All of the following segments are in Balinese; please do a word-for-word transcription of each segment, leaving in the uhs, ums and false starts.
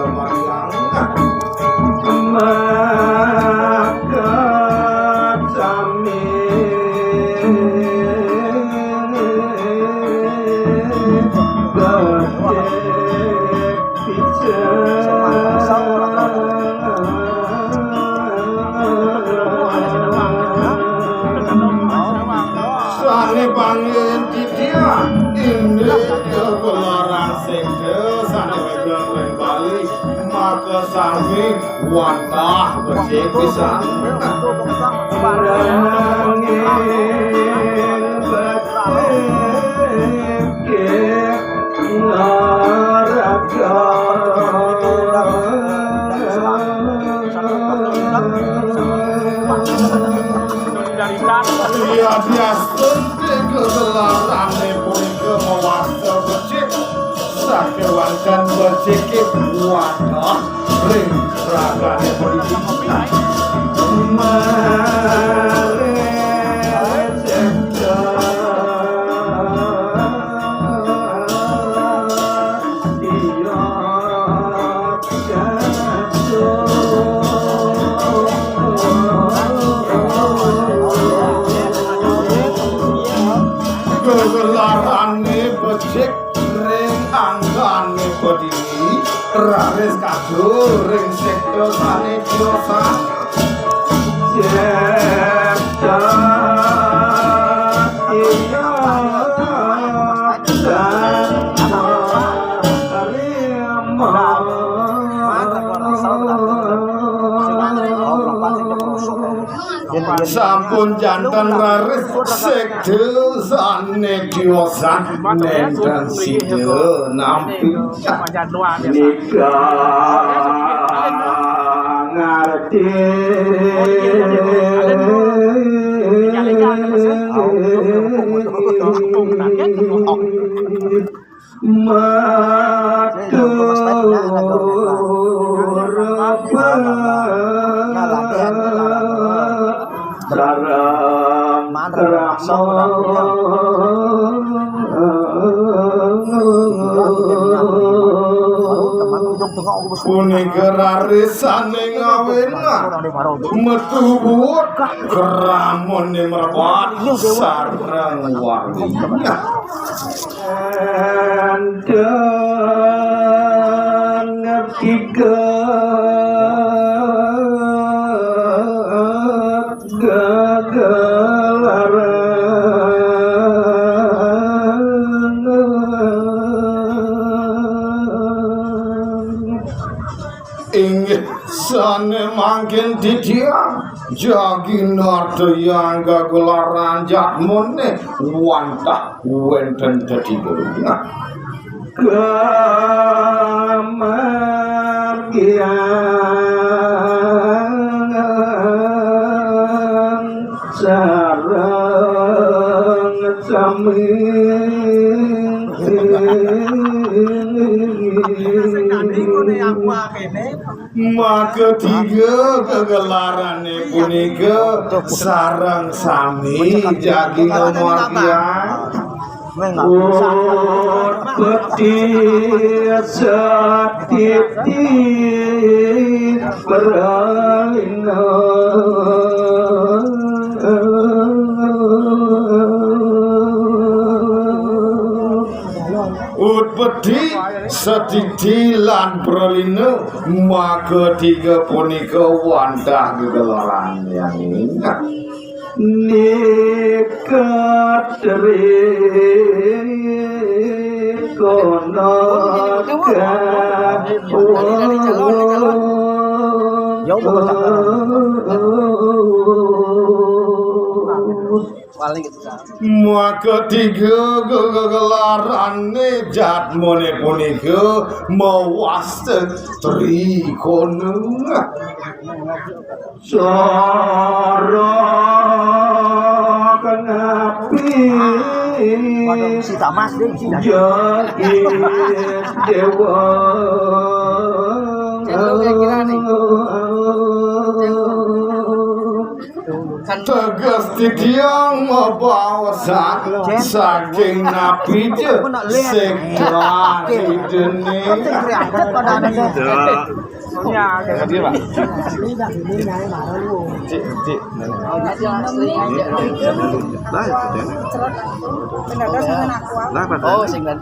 Maryang makat sami becik pisan. Sané panggih titiang inggih kagelaran sekte sané wédang ring Bali, maka sami wantah becik pisan. Nanging becik naraga. Yadiastun kagelaran punika mawasta becik, sakéwanten beciké wantah ring ragané padidi. Maring sekte Gegelarané becik ring anggané padidi, raris kadu ring sekte sané tiosan. Sekte tiosan. Sampun janten raris sekte sané tiosan, nénten sida nampi nika ngarti. Matur sareng Rama. Punika raris sané ngawinang metu buut kramané mrepat sareng wargi. Énten tiga gegelaran. Inggih sané mangkin titiang jagi nartayang gegelaran jadmané wantah wénten tetiga. Kamargiang sareng sami. Makatiga gegelarané punika sareng sami jagi ngamargiang. Utpeti satiti pralina. Utpeti, satiti lan pralina, makatiga punika wantah gegelaran yang inggih. Nikat ri kono. Ya, paling gitu kan. Makatiga gegelarané jadmané punika mawasta Tri Kona. Sora kenapi. Waduh, si Tamas deh, si Tamas. Jagi dewa. Cendol kira-kira nih. Cendol. Teges titiang mabaosan saking napi ja sing tuan idene. Cik, cik. Lah, lah, Pak.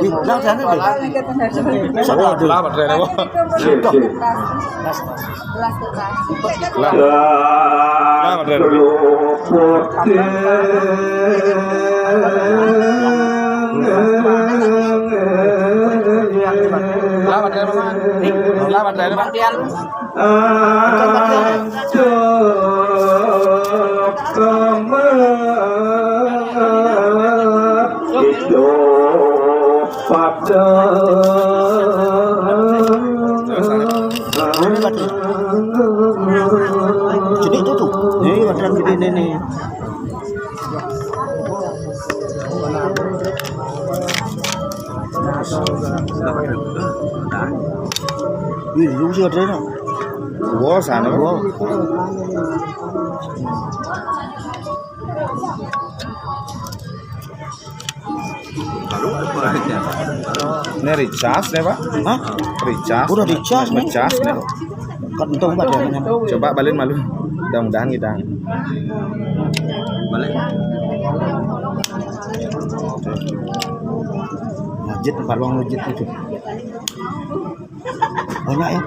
Ih, lah, jangan deh. Salah, lah, Pak. Cik, cik. Lah. Lah, Pak. Lah, Pak. Antuk kemet idup padang. Jadi itu tuh, ini badan gede ini nih. Wih, lu sih ada ini. Wah, sana. Wah. Ini recharge nih, Pak? Hah? Recharge. Udah dicas nih. Ngecas nih. Kan untung, Pak, ya. Coba balik malu. Mudah-mudahan kita. Balik. Masjid, tempat uang masjid itu. Banyak ya?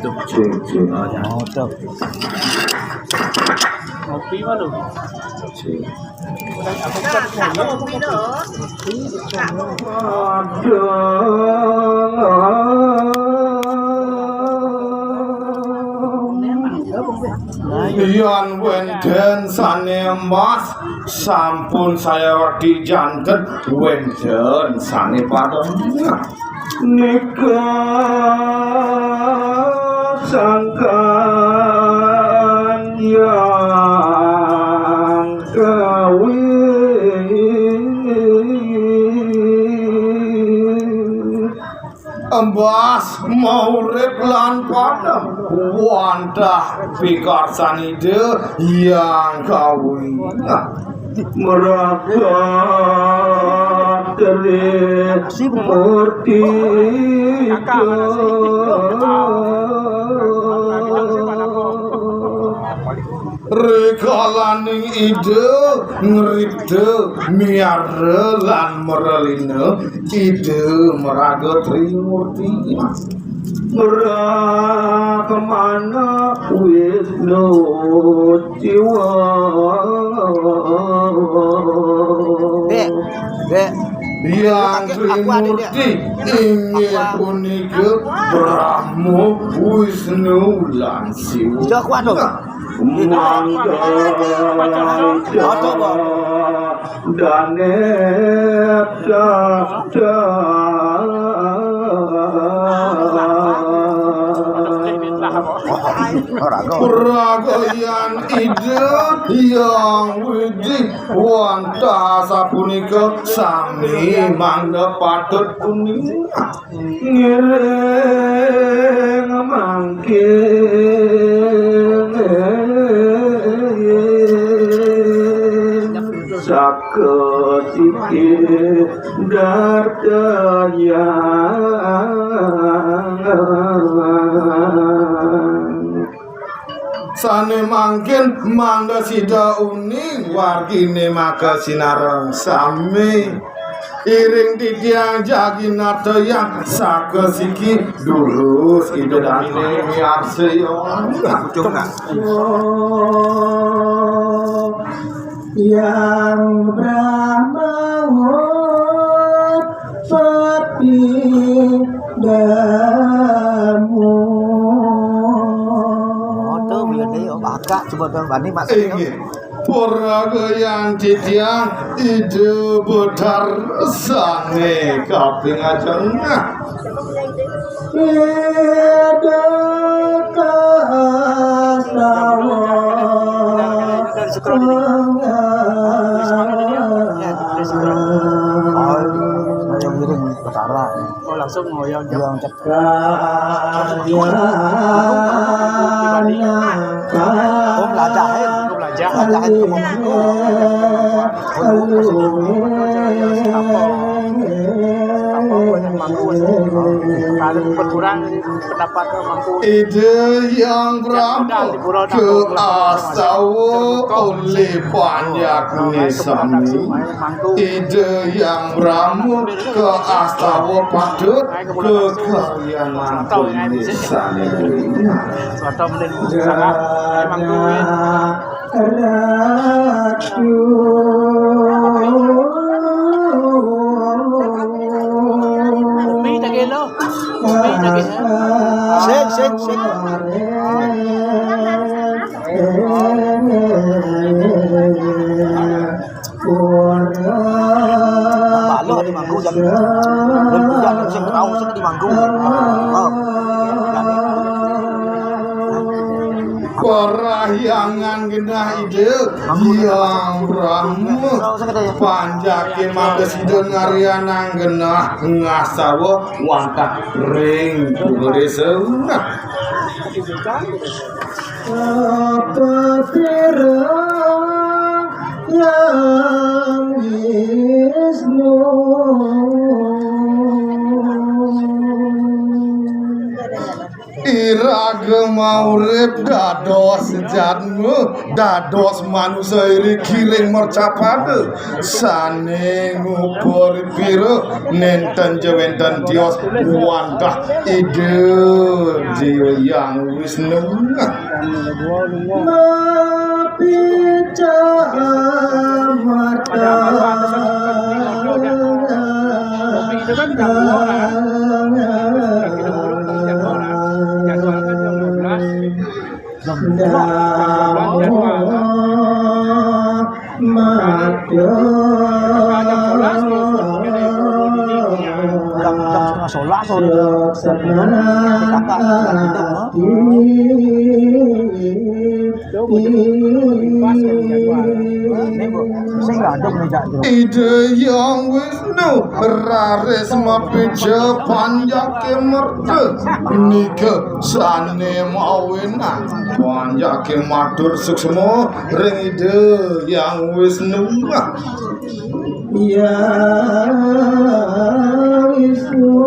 Tuh. Cing, cing. Oh, ya. Oh, tuh. Kopi mana? Cing. Aduh. Yan wénten sané emas, sampun saya wedi janten, wénten sané padem. Nika sangkan yang kawin. Embas maurip lan padem, wantah pikarsan Ida yang kawin. Meraga Tri Murti. Rikalaning Ida ngripta miara lan mrelina, Ida maraga Trimurti. Brahmana Wisnu Siwa. Dek, dek. Yang Trimurti inggih punika Brahma, Wisnu lan Siwa. Sudah kuat, loh. Mangga dane dah. Pragayan Ida Hyang Widhi wantah sapunika sami mangda patut punika. Ngiring mangkin saketiki dartayang. Sane mangkin mangda sida uning wargine maka sinareng sami. Iring titiang jagi nartayang saka siki durus ida dane miarsa. Yang Brahma sepi demu. Moto biyen iki bakak coba bani Mas. Inggih. Puragayan titiang Ida Betara sane kaping ajeng. Ida kastawa. Oh, saya ngiring Betara. Yang cek. Om lajah, eh. Om lajah. Lajah itu ngomong. Berkurang pendapatnya mampu. Ida Hyang Brahma kaastawa olih panjakné sami. Ida Hyang Brahma kaastawa patut kekaryanan olih sami. Ratu. Sik, sik, sik. Baloh di mangku jam. Belum hujan, sing kerau, sing di mangku. Oh. Parahyangan genah Ida Hyang Brahma. Panjaké mangda sida ngaryanang genah ngastawa wantah ring puri sengah. Apa pira Hyang Wisnu? Iraga maurip dados jadma, dados manusa iri kiring mercapada, sané ngupari pira nénten ja wénten tios wantah Ida Hyang Wisnu. Mapica mata. Jam, jam setengah sebelas sore. Kakak, kakak hidup, no? Ini, Bu, sing ngadep nih, Cak, Bro. Ida Hyang Wisnu raris mapica panjaké merta. Nika sané mawinan panjaké matur suksma ring Ida Hyang Wisnu. Hyang Wisnu.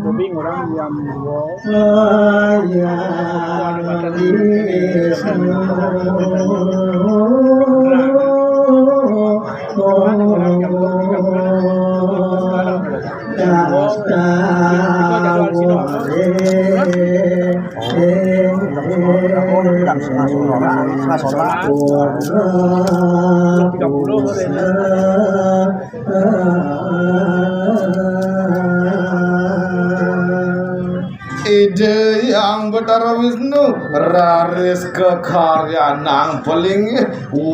Hyang Wisnu. Jam setengah sebelas. Ida Hyang Betara Wisnu raris kakaryanang palinggih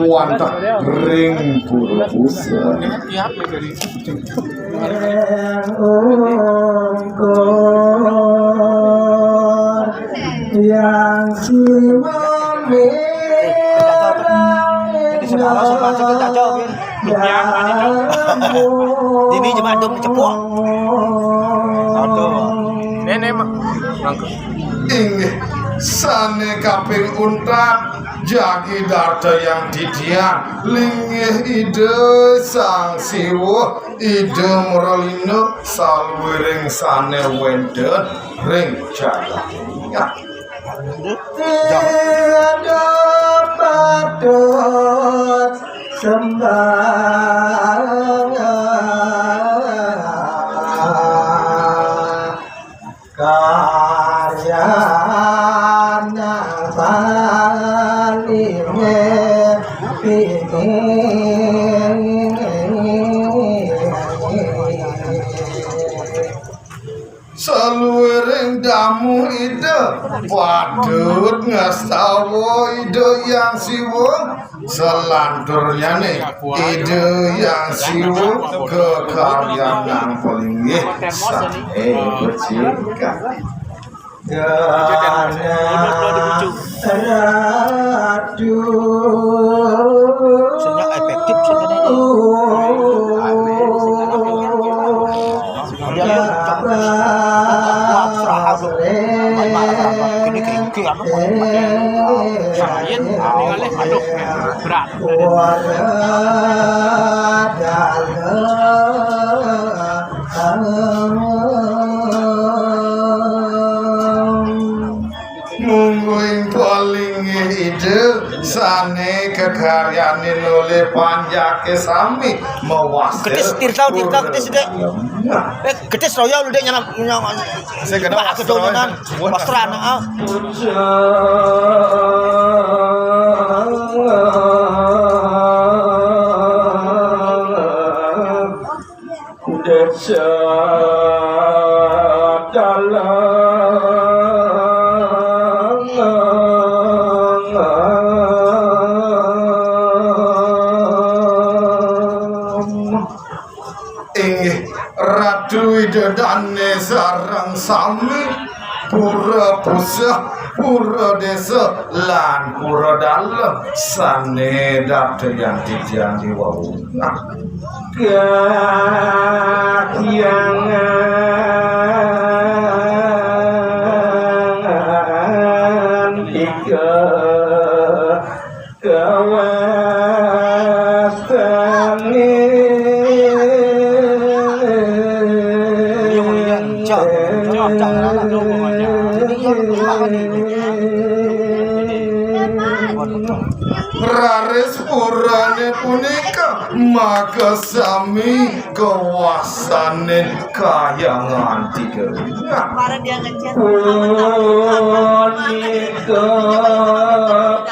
wantah ring pura pusaka. Ungkur Hyang Siwa Ini cuma dong cepuk. Aduh. Nenek, Mak. Inggih, sané kaping untat jagi darta yang titiang, linggih Ida Sang Siwa, Ida Mralina, saluiring sané wénten ring jagat. Ida patut sembah. Karyana Bali Wétini. Saluiring damuh Ida, patut ngastawa Ida Hyang Siwa. Salanturnyané Ida Hyang Siwa kakaryanang palinggih sané becik. Gana Ratu. Sing efektif sebenarnya. Iki anu, sayen ningali, aduh, berat. Mungguing paling ide sane kekaryanin oleh panjake sami mawas. Ketis, tirta, tirta, ketis, Dek. Eh, ketis royal, Dek, nyana, nyana. Saya kena wastra. Wastra, nah. Desa Dalang. Inggih, Ratu Ida Dane sareng sami pura puseh, pura desa, lan pura dalem sane dateng titiang diwawu. Nah. Kahyangan tiga kawastane. Raris purane punika maka sami kawasanin kahyangan tiga. Punika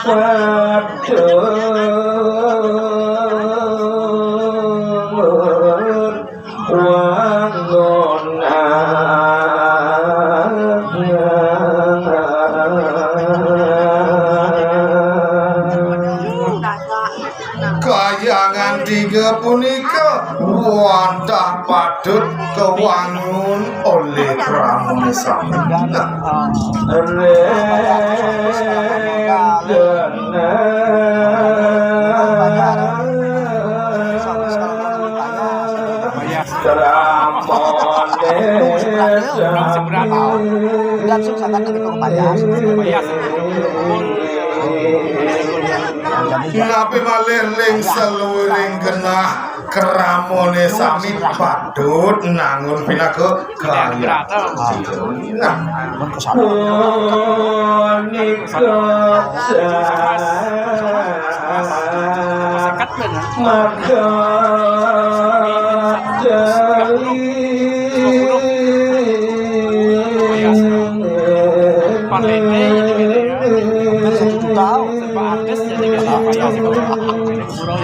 patut wangun. Kahyangan tiga punika wantah patut kawangun olih kramane sami. Ring Langsung sangat lagi turun payah. Napi malih ring saluiring genah kramane sami patut nangun pinaka karya. Nah, punika maka jali.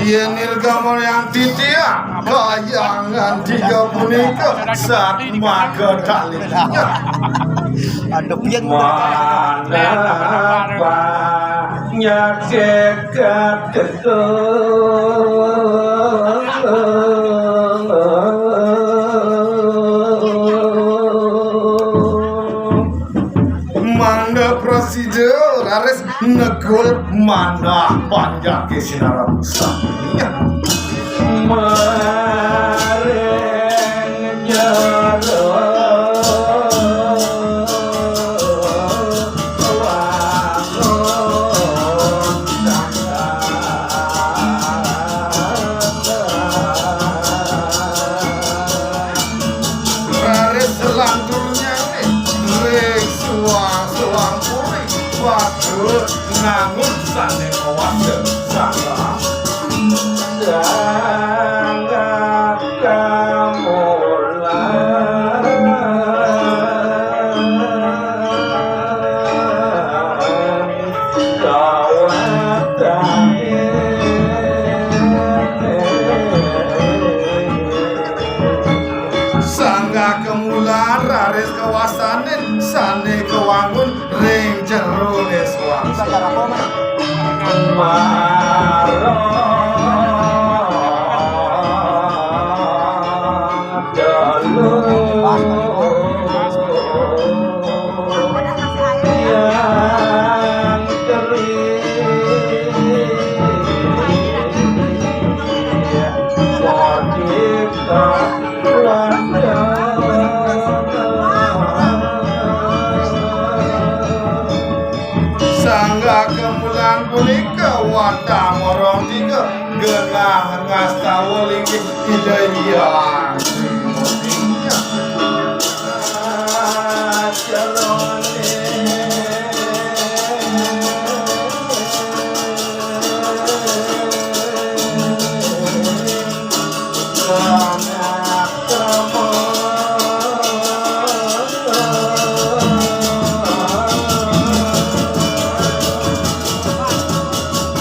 Yen nirgamane titiang, kahyangan tiga punika satmaka tali. Aduh, pian. Manapa nyakit Mangda prasida raris negul manah panjake sinareng sami. Maring jero wangun. Raris selanturnya ring suang-suang puri, waduh, nangun sane kuwasa. Sangat, sangat kamulan. Sanggah kamulan raris kawasanin sane kawangun ring jerone suang. Mara dalu. Yang kering wajib tak. Punika wantah ngorong tiga genah ngastawa linggih Ida Hyang.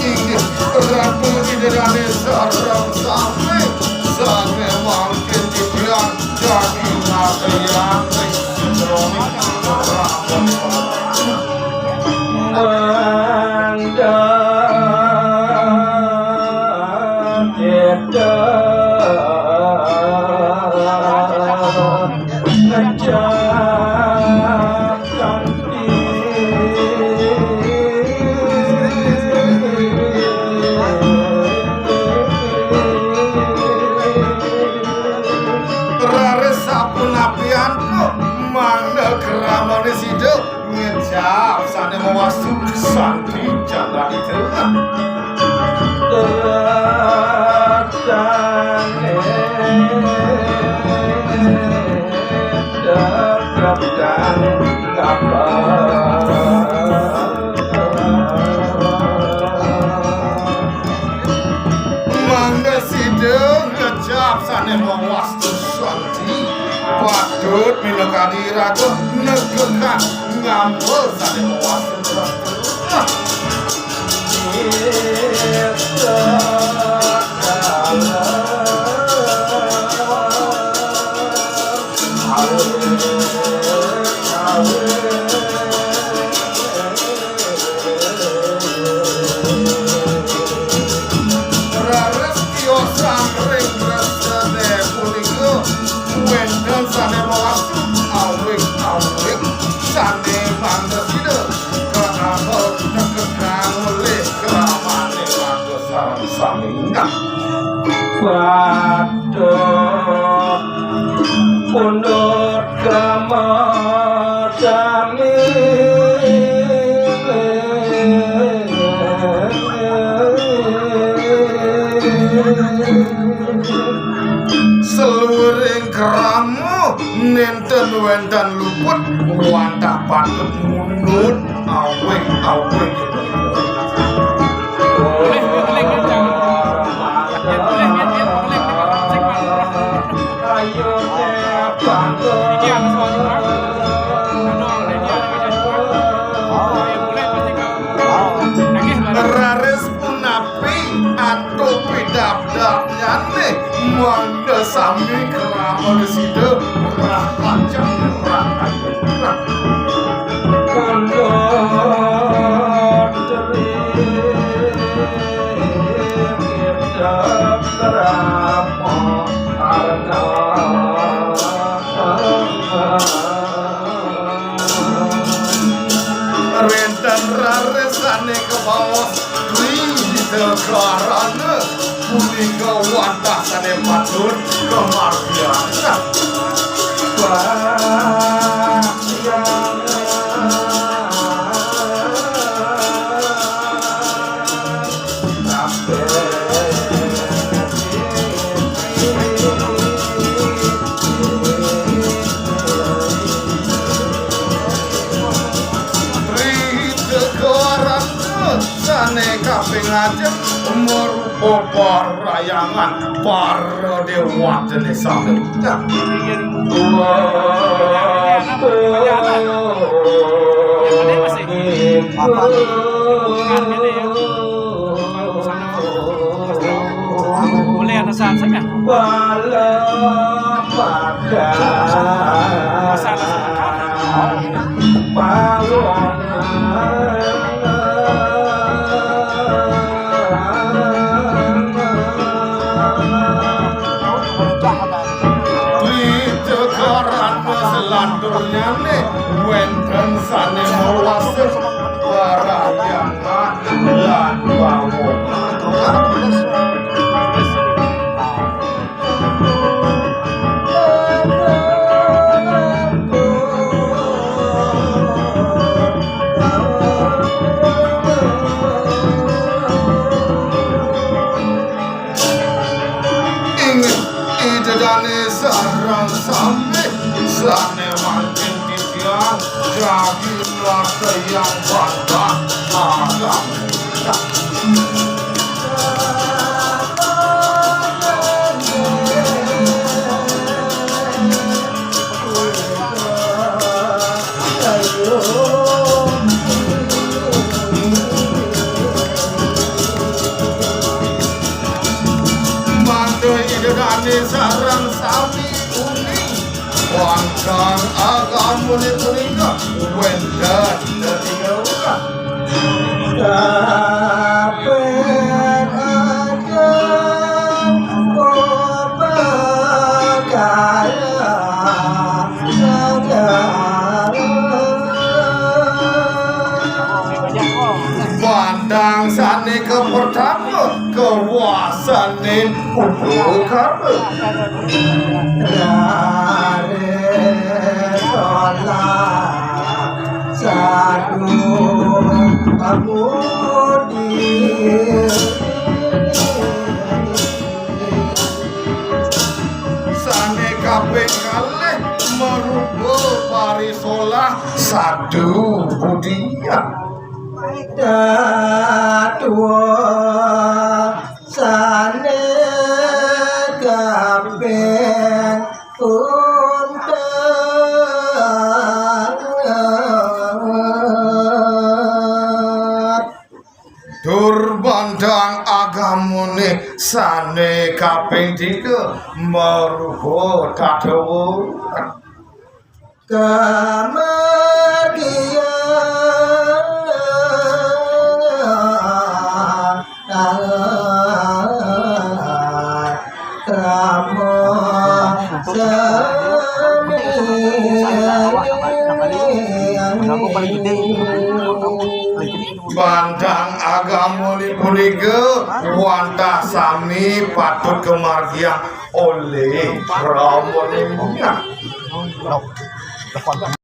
Inggih Ratu Ida Dané sareng sami, sané mangkin titiang dadi ngatrian ring setroning rahayu. Mangda kita ngejak kanti. Raris sapunapian kok mangda kramané sida ngejap sané mawastu santi jagadé tengah. Mangda sida ngecap sané mawastu santi, patut minakadi raga negekang ngamba sané mawastu santi. Raris tiosan ring resené punika wénten sané mawastu awig-awig sané mangda sida kaambil negekang olih kramané mangda sareng sami. Patut pundut kama sami. Saluiring krama nénten wénten luput wantah patut mundut awig-awig. Raris punapi antuk pidabdabnyané mangda sami krama sida rahajeng rahajeng. Wénten raris sané kabaos Tri Hita Karana, punika wantah sané patut kamargiang. Rida Karana sané kaping ajeng marupa parahyangan para déwatané sami. Boleh ada saat saja. Masalah. Rida Karana salanturnyané wénten sané mawasta parahyangan lan pawongan. Daging rasa yang bantah. Mantu ida dane sareng sami uning. Wantah agamane punika wenten tetiga urang. Kaping ageng upakara negara. Wantah sane kapertama kawasane upakara. Raris solah sadu pamudi. Sane kaping kalih marupa parisolah sadu budian. Dadua sane kaping untat. Tur bandang agamane sane kaping tiga marupa tadawa. Kamargian krama sami. Bandang agamane punika wantah sami patut kamargiang olih krama.